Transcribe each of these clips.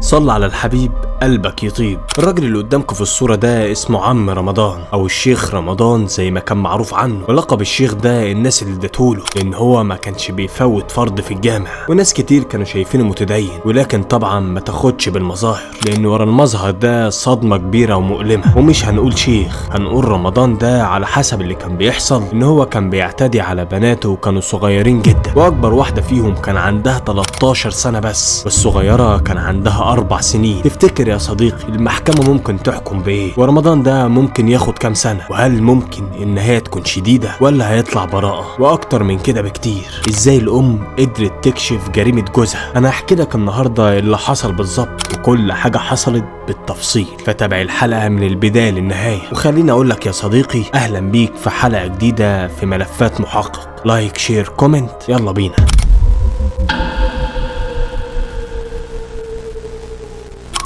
صل على الحبيب قلبك يطيب. الراجل اللي قدامكم في الصورة ده اسمه عم رمضان او الشيخ رمضان زي ما كان معروف عنه، ولقب الشيخ ده الناس اللي اديتهوله لان هو ما كانش بيفوت فرض في الجامع، وناس كتير كانوا شايفينه متدين، ولكن طبعا ما تاخدش بالمظاهر لان ورا المظهر ده صدمة كبيرة ومؤلمة. ومش هنقول شيخ، هنقول رمضان ده على حسب اللي كان بيحصل ان هو كان بيعتدي على بناته وكانوا صغيرين جدا، واكبر واحدة فيهم كان عندها 13 سنة بس، والصغيرة كان عندها 4 سنين. تفتكر يا صديقي المحكمة ممكن تحكم بإيه؟ ورمضان ده ممكن ياخد كام سنة؟ وهل ممكن النهاية تكون شديدة ولا هيطلع براءة؟ وأكتر من كده بكتير، إزاي الأم قدرت تكشف جريمة جوزها؟ أنا هحكي لك النهاردة اللي حصل بالظبط وكل حاجة حصلت بالتفصيل، فتابع الحلقة من البداية للنهاية. وخليني أقول لك يا صديقي أهلا بيك في حلقة جديدة في ملفات محقق. like، share، comment، يلا بينا.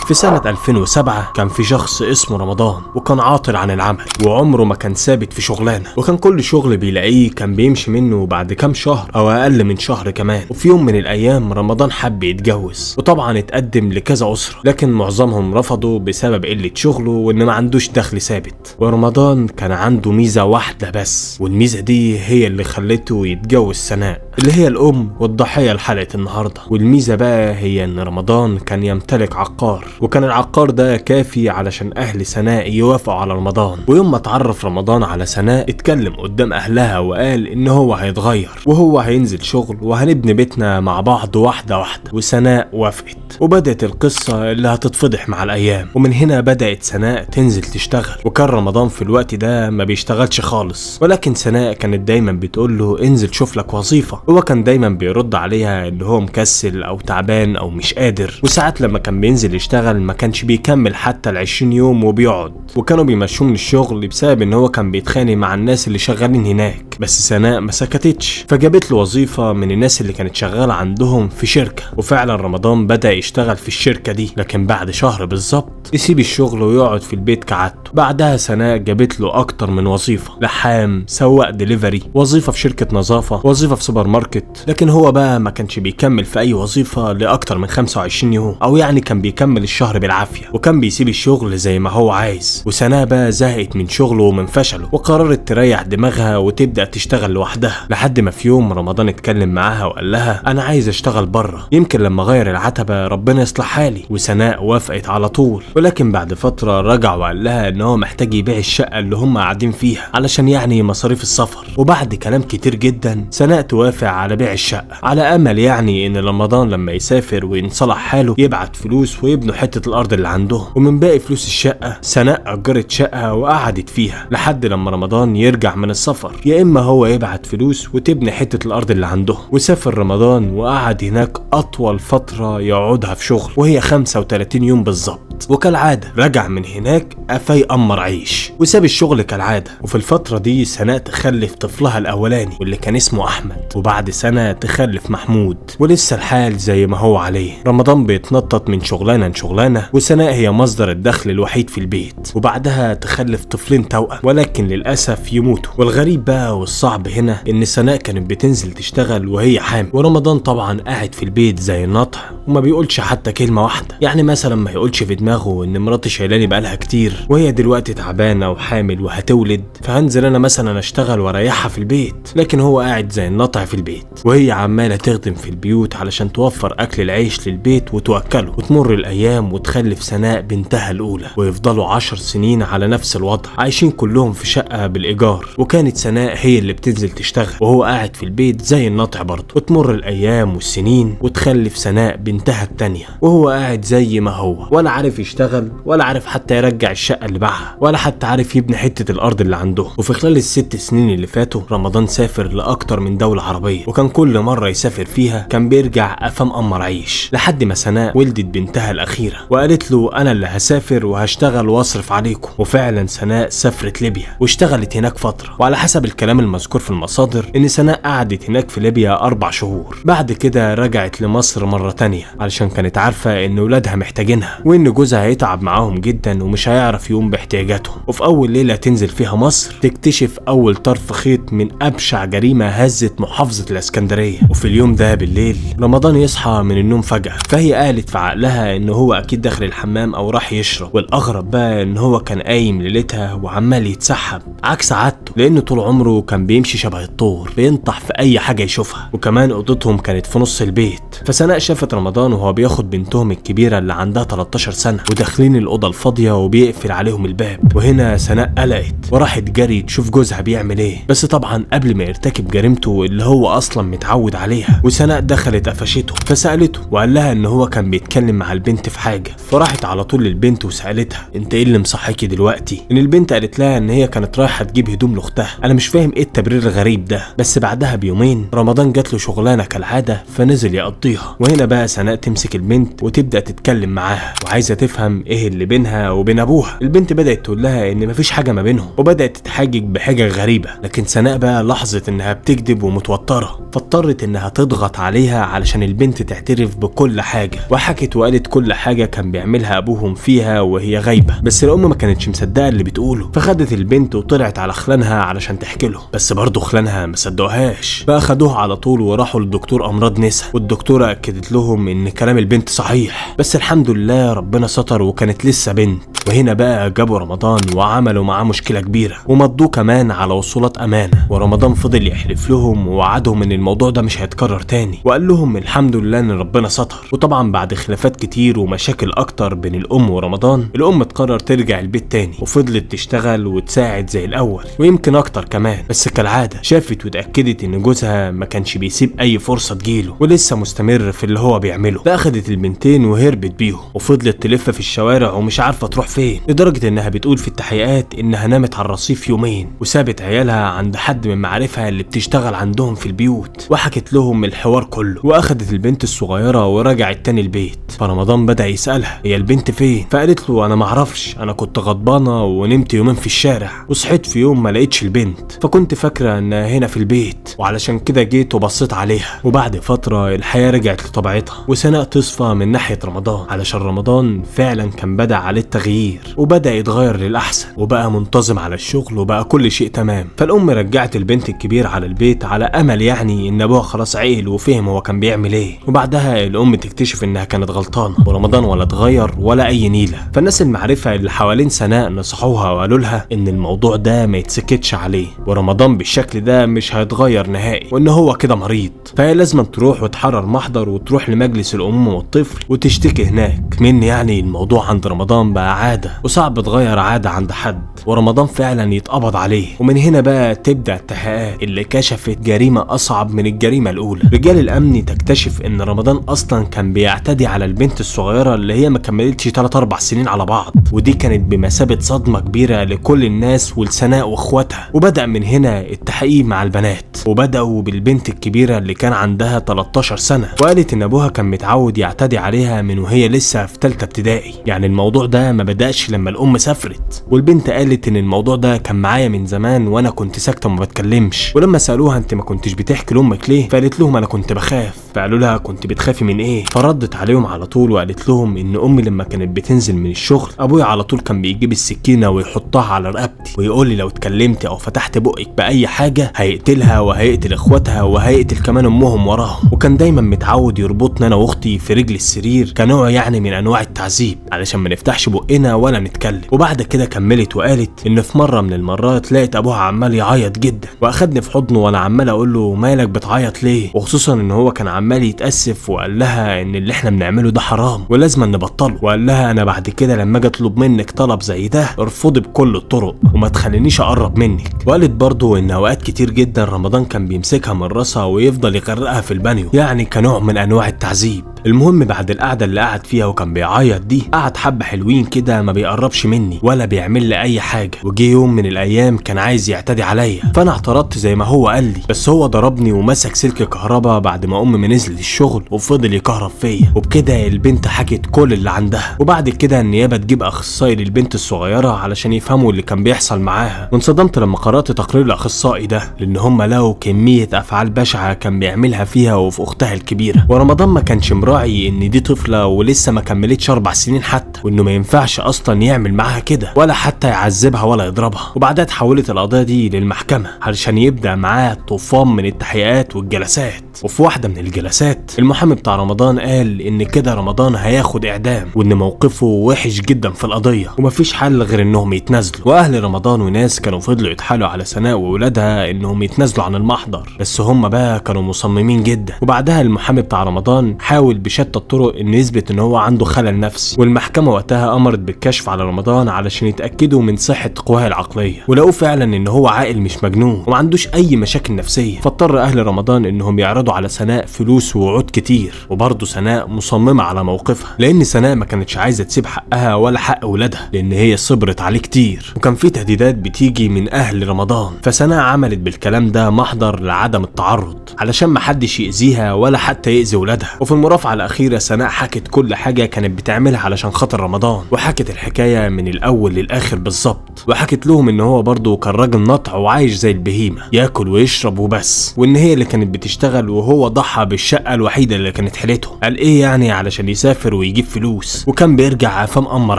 في سنة 2007 كان في شخص اسمه رمضان، وكان عاطل عن العمل وعمره ما كان ثابت في شغلانة، وكان كل شغل بيلاقيه كان بيمشي منه بعد كام شهر او اقل من شهر كمان. وفي يوم من الايام رمضان حب يتجوز، وطبعا اتقدم لكذا اسرة، لكن معظمهم رفضوا بسبب قلة شغله وان ما عندوش دخل ثابت. ورمضان كان عنده ميزة واحدة بس، والميزة دي هي اللي خلته يتجوز سناء اللي هي الام والضحية لحلقة النهاردة. والميزة بقى هي ان رمضان كان يمتلك عقار، وكان العقار ده كافي علشان اهل سناء يوافقوا على رمضان. ويوم ما اتعرف رمضان على سناء اتكلم قدام اهلها وقال ان هو هيتغير وهو هينزل شغل وهنبني بيتنا مع بعض واحدة واحدة، وسناء وافقت. وبدأت القصة اللي هتتفضح مع الايام، ومن هنا بدأت سناء تنزل تشتغل. وكان رمضان في الوقت ده ما بيشتغلش خالص، ولكن سناء كانت دايما بتقول له انزل شوف لك وظيفة، هو كان دايما بيرد عليها ان هو مكسل او تعبان او مش قادر. وساعات لما كان بينزل يشتغل ما كانش بيكمل حتى 20 يوم وبيقعد، وكانوا بيمشوه من الشغل بسبب ان هو كان بيتخانق مع الناس اللي شغالين هناك. بس سناء ما سكتتش، فجابت له وظيفة من الناس اللي كانت شغالة عندهم في شركة، وفعلا رمضان بدأ يشتغل في الشركة دي. لكن بعد شهر بالظبط يسيب الشغل ويقعد في البيت كعادته. بعدها سناء جابت له اكتر من وظيفة، لحام، سواق دليفري، وظيفة في شركة نظافة، وظيفة في سوبر ماركت، لكن هو بقى ما كانش بيكمل في اي وظيفة لاكتر من 25 يوم، او يعني كان بيكمل الشهر بالعافية، وكان بيسيب الشغل زي ما هو عايز. وسناء بقى زهقت من شغله ومن فشله، وقررت تريح دماغها وتبدأ تشتغل لوحدها. لحد ما في يوم رمضان اتكلم معاها وقال لها انا عايز اشتغل بره، يمكن لما اغير العتبة ربنا يصلح حالي. وسناء وافقت على طول، ولكن بعد فترة رجع وقال لها ان هو محتاج يبيع الشقة اللي هم قاعدين فيها علشان يعني مصاريف السفر. وبعد كلام كتير جدا سناء توافق على بيع الشقة، على امل يعني ان رمضان لما يسافر وينصلح حاله يبعت فلوس ويبنوا حتة الارض اللي عندهم. ومن باقي فلوس الشقة سناء اجرت شقة وقعدت فيها لحد لما رمضان يرجع من السفر، يا اما هو يبعت فلوس وتبني حتة الارض اللي عندهم. وسافر رمضان وقعد هناك اطول فترة يقعدها في شغل، وهي 35 يوم بالظبط. وكالعادة رجع من هناك قفاه يقمر عيش وساب الشغل كالعادة. وفي الفترة دي سناء تخلف طفلها الاولاني واللي كان اسمه احمد، وبعد سنة تخلف محمود، ولسه الحال زي ما هو عليه. رمضان بيتنطط من شغلانة لشغلانة، وسناء هي مصدر الدخل الوحيد في البيت. وبعدها تخلف طفلين توأم، ولكن للأسف يموتوا. والغريب بقى والصعب هنا ان سناء كانت بتنزل تشتغل وهي حامل، ورمضان طبعا قاعد في البيت زي النطح وما بيقولش حتى كلمة واحدة. يعني مثلا ما يقولش في دماغه ان مراتي شايلاني بقالها كتير وهي دلوقتي تعبانة وحامل وهتولد، فهنزل انا مثلا اشتغل واريحها في البيت. لكن هو قاعد زي النطع في البيت، وهي عمالة تخدم في البيوت علشان توفر اكل العيش للبيت وتوكله. وتمر الايام وتخلف سناء بنتها الاولى، ويفضلوا 10 سنين على نفس الوضع، عايشين كلهم في شقة بالايجار. وكانت سناء هي اللي بتنزل تشتغل وهو قاعد في البيت زي النطع برضه. وتمر الايام والسنين وتخلف سناء بنتها التانية، وهو قاعد زي ما هو، ولا عارف يشتغل ولا عارف حتى يرجع الشقة اللي باعها، ولا حتى عارف يبني حتة الارض اللي عنده. وفي خلال ال6 سنين اللي فاتوا رمضان سافر لاكتر من دولة عربية، وكان كل مرة يسافر فيها كان بيرجع قفاه مقمر عيش. لحد ما سناء ولدت بنتها الاخيرة وقالت له انا اللي هسافر وهشتغل واصرف عليكم. وفعلا سناء سافرت ليبيا واشتغلت هناك فترة، وعلى حسب الكلام المذكور في المصادر ان سناء قعدت هناك في ليبيا 4 شهور. بعد كده رجعت لمصر مرة تانية علشان كانت عارفة ان ولادها محتاجينها وان جوزها جوزها هيتعب معاهم جدا ومش هيعرف يقوم باحتياجاتهم. وفي اول ليلة تنزل فيها مصر تكتشف اول طرف خيط من ابشع جريمة هزت محافظة الاسكندرية. وفي اليوم ده بالليل رمضان يصحى من النوم فجأة، فهي قالت في عقلها ان هو اكيد داخل الحمام او راح يشرب. والاغرب بقى ان هو كان قايم ليلتها وعمال يتسحب عكس عادته، لانه طول عمره كان بيمشي شبه الطور بينطح في اي حاجة يشوفها. وكمان اوضتهم كانت في نص البيت، فسناء شافت رمضان وهو بياخد بنتهم الكبيرة اللي عندها 13 سنة وداخلين الاوضة الفاضيه وبيقفل عليهم الباب. وهنا سناء قلقت وراحت جري تشوف جوزها بيعمل ايه، بس طبعا قبل ما يرتكب جريمته اللي هو اصلا متعود عليها. وسناء دخلت قفشته فسالته وقال لها ان هو كان بيتكلم مع البنت في حاجة، فراحت على طول للبنت وسالتها انت ايه اللي مصحيكي دلوقتي؟ ان البنت قالت لها ان هي كانت رايحة تجيب هدوم لاختها. انا مش فاهم ايه التبرير الغريب ده. بس بعدها بيومين رمضان جات له شغلانة كالعادة فنزل يقضيها. وهنا بقى سناء تمسك البنت وتبدا تتكلم معاها وعايزه تفهم ايه اللي بينها وبين ابوها. البنت بدات تقول لها ان مفيش حاجة ما بينهم، وبدات تتحاجج بحاجة غريبة. لكن سناء بقى لاحظت انها بتكذب ومتوتره، فاضطرت انها تضغط عليها علشان البنت تعترف بكل حاجة، وحكت وقالت كل حاجة كان بيعملها ابوهم فيها وهي غايبة. بس الام ما كانتش مصدقه اللي بتقوله، فخدت البنت وطلعت على خلانها علشان تحكي له، بس برضه خلانها ما صدقوهاش، فاخدوها على طول وراحوا للدكتور امراض نسا، والدكتورة اكدت لهم ان كلام البنت صحيح، بس الحمد لله ربنا ستر وكانت لسه بنت. وهنا بقى جابوا رمضان وعملوا معاه مشكلة كبيرة ومضوه كمان على وصولات امانه. ورمضان فضل يحلف لهم ووعدهم ان الموضوع ده مش هيتكرر تاني، وقال لهم الحمد لله ان ربنا ستر. وطبعا بعد خلافات كتير ومشاكل اكتر بين الام ورمضان، الام تقرر ترجع البيت تاني وفضلت تشتغل وتساعد زي الاول ويمكن اكتر كمان. بس كالعادة شافت واتاكدت ان جوزها ما كانش بيسيب اي فرصة تجيله ولسه مستمر في اللي هو بيعمله. فاخدت البنتين وهربت بيهم وفضلت تلف في الشوارع ومش عارفه تروح فين، لدرجة انها بتقول في التحقيقات انها نامت على الرصيف يومين وسابت عيالها عند حد من معارفها اللي بتشتغل عندهم في البيوت، وحكت لهم الحوار كله. واخدت البنت الصغيرة ورجعت تاني البيت. فرمضان بدا يسالها هي البنت فين؟ فقالت له انا معرفش، انا كنت غضبانه ونمت يومين في الشارع وصحيت في يوم ما لقيتش البنت، فكنت فاكره انها هنا في البيت وعلشان كده جيت وبصيت عليها. وبعد فترة الحياة رجعت لطبيعتها، وسناء تصفى من ناحية رمضان علشان رمضان فعلا كان بدا عليه التغيير وبدا يتغير للاحسن وبقى منتظم على الشغل وبقى كل شيء تمام. فالام رجعت البنت الكبير على البيت على امل يعني ان ابوها خلاص عقل وفهم هو كان بيعمل ايه. وبعدها الام تكتشف انها كانت غلطانة ورمضان ولا اتغير ولا اي نيله. فالناس المعرفة اللي حوالين سناء نصحوها وقالوا لها ان الموضوع ده ما يتسكتش عليه ورمضان بالشكل ده مش هيتغير نهائي وان هو كده مريض، فهي لازم تروح وتحرر محضر وتروح لمجلس الامومة والطفل وتشتكي هناك. من يعني الموضوع عند رمضان بقى عادة وصعب تغير عادة عند حد، ورمضان فعلا يتقبض عليه. ومن هنا بقى تبدا التحقيقات اللي كشفت جريمة اصعب من الجريمة الاولى. رجال الامن تكتشف ان رمضان اصلا كان بيعتدي على البنت الصغيرة اللي هي ما كملتش 3-4 سنين على بعض، ودي كانت بمثابة صدمة كبيرة لكل الناس ولسناء واخواتها. وبدا من هنا التحقيق مع البنات، وبداوا بالبنت الكبيرة اللي كان عندها 13 سنة، وقالت ان ابوها كان متعود يعتدي عليها من وهي لسه في ثالثة ابتدائي، يعني الموضوع ده ما بداش لما الام سافرت. والبنت قالت ان الموضوع ده كان معايا من زمان وانا كنت ساكته وما بتكلمش. ولما سالوها انت ما كنتش بتحكي لامك ليه؟ فقالت لهم انا كنت بخاف. فقالوا لها كنت بتخافي من ايه؟ فردت عليهم على طول وقالت لهم ان امي لما كانت بتنزل من الشغل ابويا على طول كان بيجيب السكينة ويحطها على رقبتي ويقول لي لو اتكلمت او فتحت بقك باي حاجة هيقتلها وهيقتل اخواتها وهيقتل كمان امهم وراهم. وكان دايما متعود يربطنا انا واختي في رجل السرير كنوع يعني من انواع التعذيب علشان ما نفتحش بقنا ولا نتكلم. وبعد كده كملت وقالت ان في مرة من المرات لقيت ابوها عمال يعيط جدا واخدني في حضنه وانا عمال اقول له مالك بتعيط ليه، وخصوصا ان هو كان عمال يتاسف وقال لها ان اللي احنا بنعمله ده حرام ولازم نبطله، وقال لها انا بعد كده لما اجي اطلب منك طلب زي ده ارفضي بكل الطرق وما تخلينيش اقرب منك. وقالت برضه ان اوقات كتير جدا رمضان كان بيمسكها من راسها ويفضل يغرقها في البانيو يعني كنوع من انواع التعذيب. المهم بعد القعدة اللي قعد فيها وكان بيعيط دي قعد حبه حلوين كده ما بيقربش مني ولا بيعمل لي اي حاجة، وجي يوم من الايام كان عايز يعتدي عليا فانا اعترضت زي ما هو قال لي، بس هو ضربني ومسك سلك كهرباء بعد ما امي نزلت الشغل وفضل يكهرب فيا. وبكده البنت حكت كل اللي عندها. وبعد كده النيابة تجيب اخصائي للبنت الصغيرة علشان يفهموا اللي كان بيحصل معاها. وانصدمت لما قرات تقرير الاخصائي ده لان هم لقوا كمية افعال بشعة كان بيعملها فيها وفي اختها الكبيرة. ورمضان ما كانش مراعي يراعي ان دي طفلة ولسه ما كملتش 4 سنين حتى، وانه ما ينفعش اصلا يعمل معاها كده ولا حتى يعذبها ولا يضربها. وبعدها اتحولت القضية دي للمحكمة علشان يبدأ معاه طوفان من التحقيقات والجلسات. وفي واحدة من الجلسات المحامي بتاع رمضان قال ان كده رمضان هياخد اعدام، وان موقفه وحش جدا في القضية ومفيش حل غير انهم يتنازلوا. واهل رمضان وناس كانوا فضلوا يتحالوا على سناء وولادها انهم يتنازلوا عن المحضر، بس هم بقى كانوا مصممين جدا. وبعدها المحامي بتاع رمضان حاول بشتى الطرق ان يثبت ان هو عنده خلل نفسي، والمحكمة وقتها امرت بالكشف على رمضان علشان يتأكدوا من صحة قواه العقلية، ولقوه فعلا ان هو عاقل مش مجنون وما عندوش اي مشاكل نفسية. فاضطر اهل رمضان انهم يعرضوا على سناء فلوس ووعود كتير، وبرضه سناء مصممة على موقفها، لان سناء ما كانتش عايزة تسيب حقها ولا حق ولادها، لان هي صبرت عليه كتير، وكان في تهديدات بتيجي من اهل رمضان. فسناء عملت بالكلام ده محضر لعدم التعرض علشان ما حدش يأذيها ولا حتى يأذي ولادها. وفي المرافعة الأخيرة سناء حكت كل حاجة كانت بتعملها علشان خاطر رمضان، وحكت الحكاية من الأول للآخر بالظبط، وحكت لهم إن هو برضه كان راجل نطع وعايش زي البهيمة، ياكل ويشرب وبس، وإن هي اللي كانت بتشتغل وهو ضحى بالشقة الوحيدة اللي كانت حيلته، قال إيه يعني علشان يسافر ويجيب فلوس، وكان بيرجع عفام قمر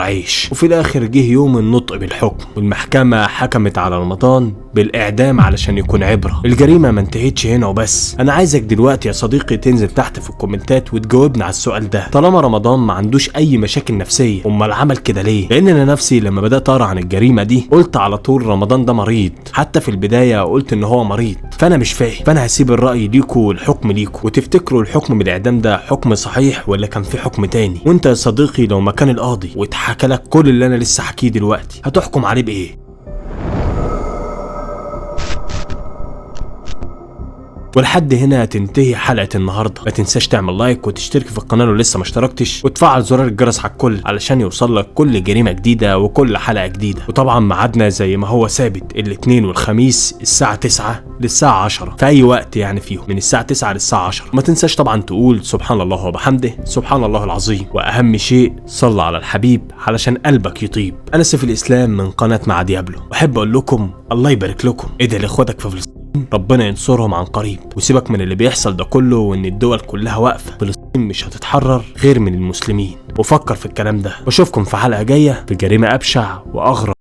عيش. وفي الآخر جه يوم النطق بالحكم، والمحكمة حكمت على رمضان بالإعدام علشان يكون عبرة. الجريمة ما انتهتش هنا وبس. أنا عايزك دلوقتي يا صديقي تنزل تحت في الكومنتات وتجاوبنا على السؤال ده، طالما رمضان ما عندوش أي مشاكل نفسية أمال عمل كده ليه؟ لأن أنا نفسي لما بدأت أقرأ عن الجريمة دي قلت على طول رمضان ده مريض، حتى في البداية قلت إن هو مريض، فأنا مش فاهم. فأنا هسيب الرأي ليكوا والحكم ليكوا، وتفتكروا الحكم بالإعدام ده حكم صحيح ولا كان في حكم تاني؟ وأنت يا صديقي لو مكان القاضي واتحكى لك كل اللي أنا لسه حكيه دلوقتي هتحكم عليه بإيه؟ ولحد هنا تنتهي حلقة النهاردة. ما تنساش تعمل لايك وتشترك في القناة لو لسه ما اشتركتش، وتفعل زرار الجرس على الكل علشان يوصل لك كل جريمة جديدة وكل حلقة جديدة. وطبعا ميعادنا زي ما هو ثابت الاثنين والخميس الساعة 9 للساعة 10 في اي وقت يعني فيهم، من الساعة 9 للساعة 10. ما تنساش طبعا تقول سبحان الله وبحمده، سبحان الله العظيم، واهم شيء صلى على الحبيب علشان قلبك يطيب. انا سيف الاسلام من قناة مع ديابلو، واحب اقول لكم الله يبارك لكم، ادعي لاخواتك في فلسطين ربنا ينصرهم عن قريب، وسيبك من اللي بيحصل ده كله وان الدول كلها واقفة، فلسطين مش هتتحرر غير من المسلمين، وفكر في الكلام ده. واشوفكم في حلقة جاية في جريمة ابشع واغرب.